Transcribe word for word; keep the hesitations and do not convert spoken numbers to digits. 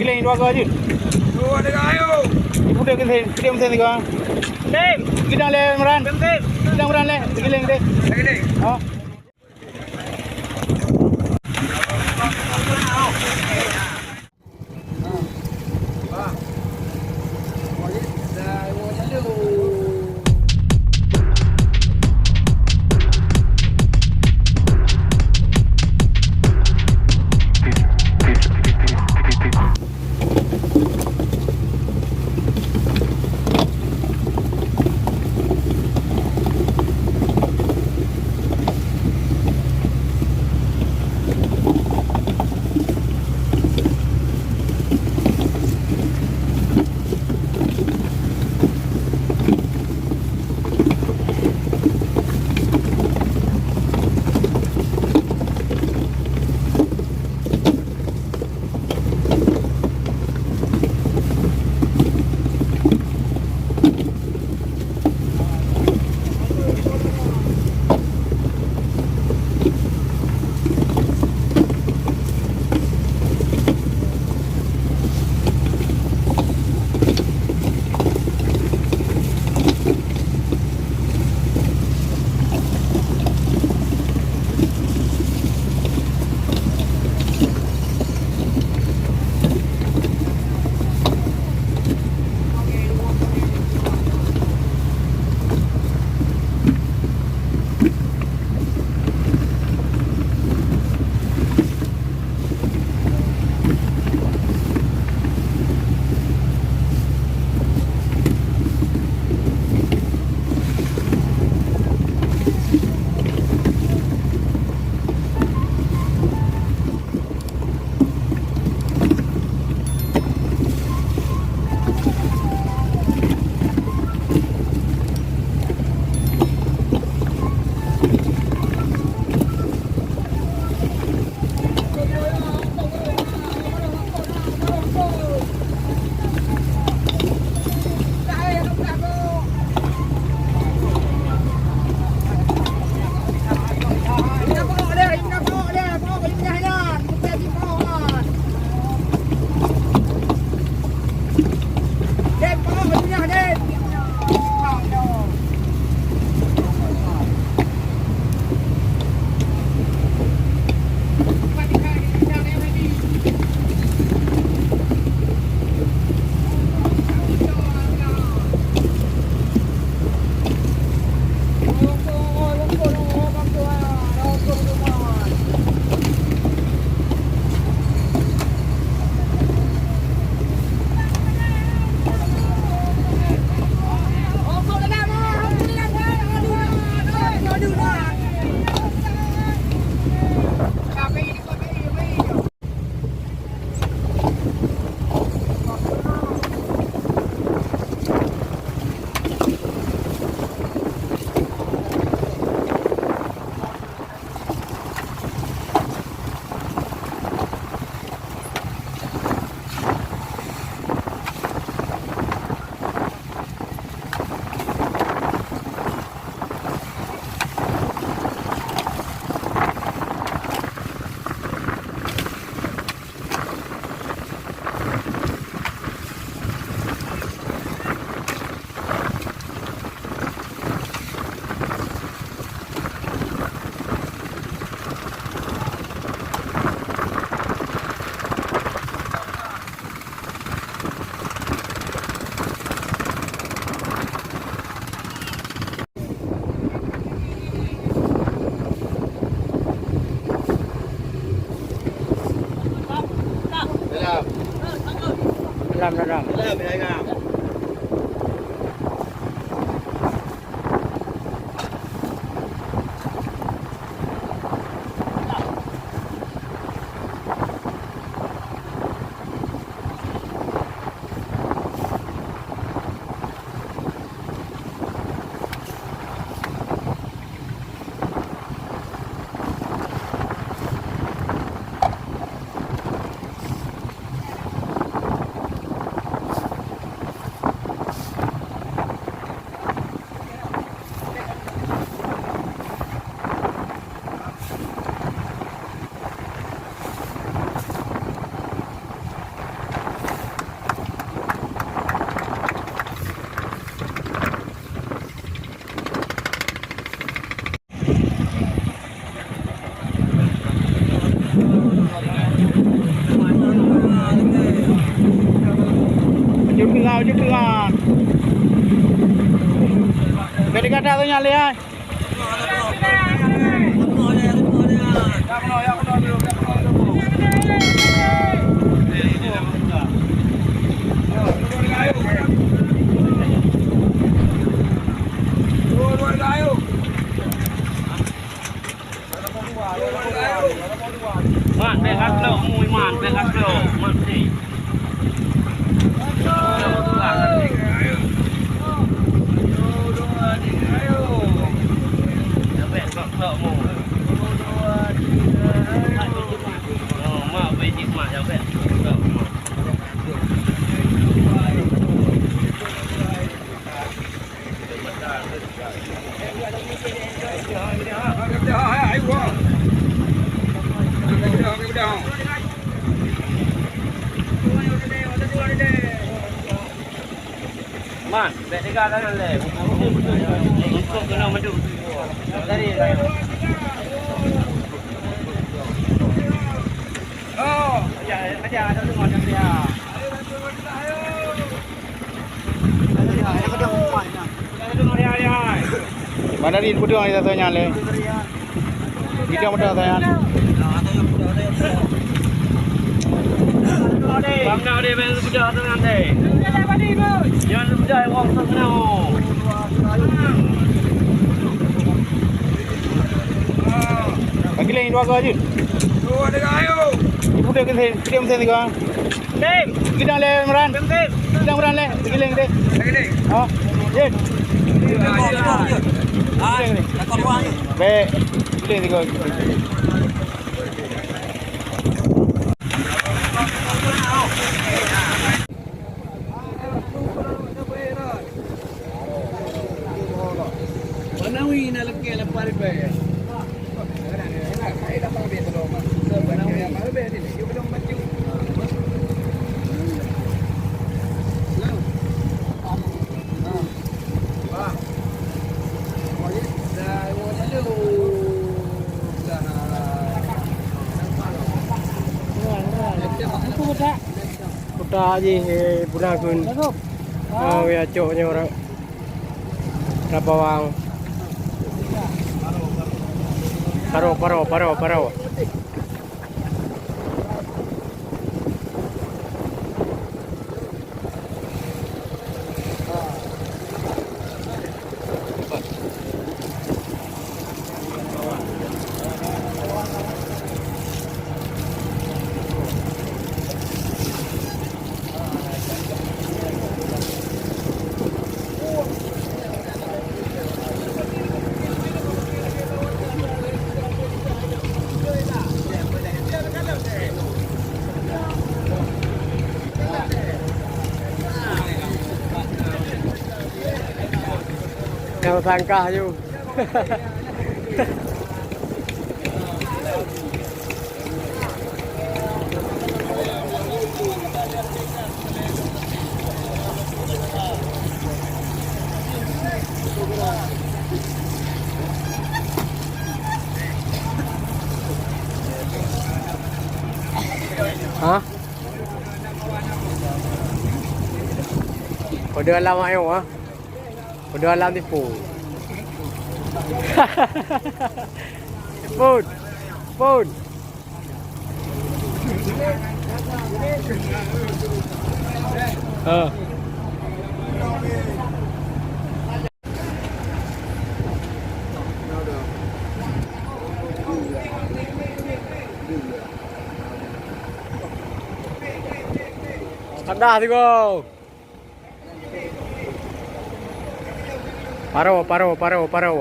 Leng dua go jih. Dua tiga, ayo. Ibu dia kena, dia mesti tiga. Tem. Kita le meran. Tem, tem. Kita meran le. Kita leng deh. Lagi deh. Ha. Dalam. Dalam, dalam. Dalam, ya, ya. Bèk dikata tu nyan lé, ai. Man, bèk ka trok mu, Man, bèk ka trok. Man, si. Man, bèk teuga tangan lé. Untuk keunoe mandum. Dari. Oh, ya, ya, ya, ada rumah, ada rumah. Mana ni peudong di atas nyan lé? Kita mudah sayang. Bang dah dia main mudah tangan deh. Jangan mudah orang tu kena. Bagi lain dua kali. Dua tiga ayo. Ibu dia ke sini, dia mesti tiga. Tim. Kita le Imran. Tim, tim. Kita Imran le. Giling deh. Giling. Oh. Jin. Hai, takut buang. Baik. Giling tiga. Kuta jih, eh, puna kheun. Oh, ya, cok nyoe orang. Dah bawang. Paro, paro, paro, paro. Nyang sangkah ju. Ha? Kode alam ayo, ha? Kode alam tipu. Pun. Pun. Ha. Padah sigoe. Paro, paro, paro, paro.